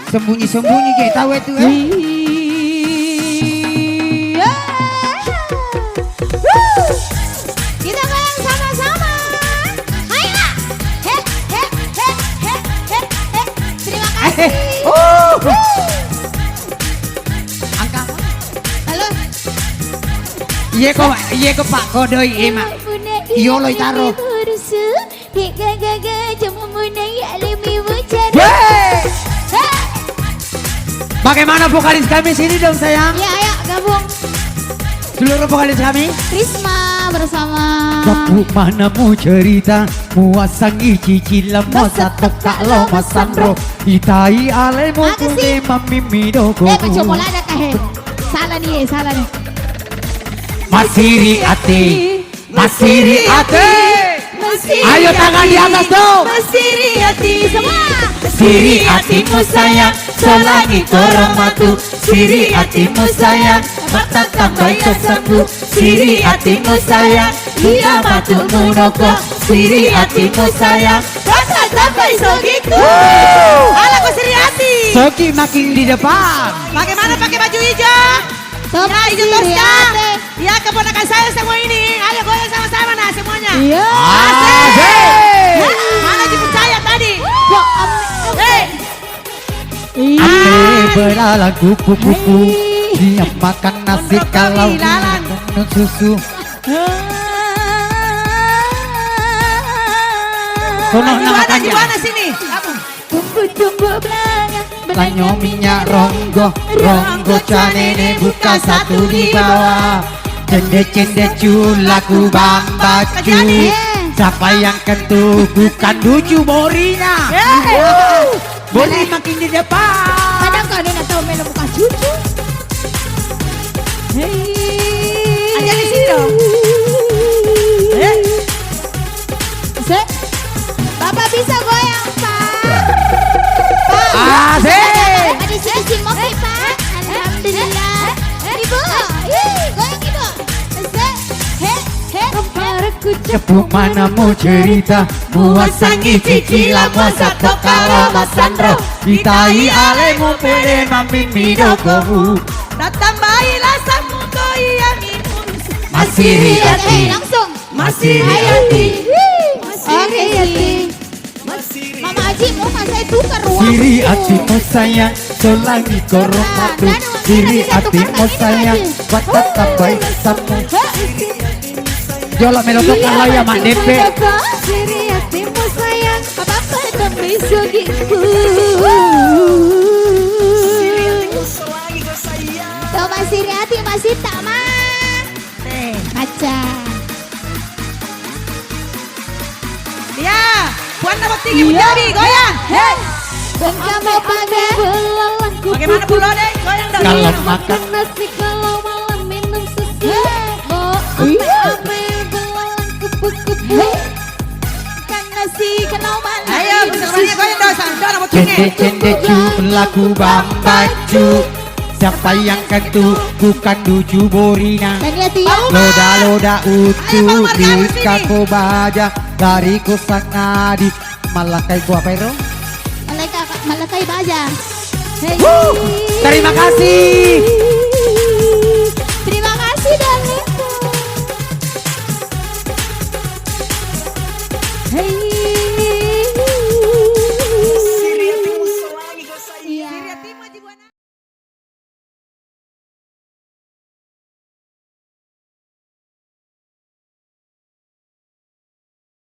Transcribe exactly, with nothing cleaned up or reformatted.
Sembunyi-sembunyi ke tahu itu, eh? Iya. Wuh. Kita goyang sama-sama. Ayo, Kak. He, he, he, he, he, he. Terima kasih. Eh, eh. Oh. Wuh. Angka. Halo. Iya kok, iya kok, Pak, kodoi, eh, Mak. Iya, lo itaro. Weh! Bagaimana vokalis kami? Sini dong, sayang. Iya, ayo gabung. Seluruh vokalis kami. Risma bersama. Kapu mana mu cerita, muasangi cicilan, masa toka lo masanro. Itai alemu. Makasih. Kune mamimi doko. Eh, kacau bola ada kah, eh? Salah nih, eh, salah nih. Masiri ati. Masiri ati. Masiri ati. Ayo, tangan di atas dong. Masiri ati. Semua. Siri atimu sayang, solangi korong matu. Siri atimu sayang, mata tambai kesembuh. Siri atimu sayang, iya matu munoko. Siri atimu sayang, mata tambai sogiku. Wuh. Ala ko siri ati. Sogi makin di depan. Bagaimana pakai baju hijau? Top. Ya, hijau siri Tosca. Ate. Ya, keponakan saya semua ini. Ayo goyang sama-sama nah semuanya. Iya. Asik. Asik. Hah? Mana Haji Percaya tadi? Wah, am-, am-, eh. Iya. Ate belalang kupu-kupu. Hei. Dia makan nasi kalau minum susu. Sono nama Juana, panjang. Juana sini. Kamu. Tunggu-tunggu belanya, belanya minyak ronggo, ronggo canene buka satu di bawah. Cende-cende culaku bambacu. Siapa yang kentu bukan lucu borinya. Bori makin di depan. Kadang kau ini nak tahu melo buka cucu. Hei. Ada di situ. Eh. Se-, Bapak bisa goyang, Pak? Pak, asik. Ada, ada, ada di sini, Pak. Alhamdulillah. Ibu, ih, goyang, Ibu. Se-, he, he, he. Cepu mana mu cerita, muasangi cicilan, muasa toka lo masanro. Itai alemu pede mamimi dokomu. Tatambai lasamu ko iya minum. Masiri ati. Eh, langsung. Masiri ati. Oke, sih. Mama Aji, mau nggak saya tukar uang? Siri atimu sayang, solangi korong matu. Siri atimu sayang, buat tambai samu. Hah? Jolo melo tukar lah ya, Mak Depe. Siri atimu sayang, apa-apa demi sugiku. Tuh, Mas Siri ati masih tak, Mak? Nih. Aja. Ya, Puanna Botting, iya. Mujabi, goyang. Hei. Bagaimana Pulo deh? Goyang dong. Kalau makan nasi, kalau malam minum susu. Hei. Oh, ame-ame belalang kupu-kupu. Hei. Makan nasi, kalau malam minum susu. Ayo, bisa goyang dong, Puanna Botting. Cende-cende culaku bambacu. Siapa yang kentu bukan lucu borina. Loda-loda utu di kako baja dari kusangadi. Malakai ku apa itu? Malakai, malakai baja. Hei. Wuh, terima kasih.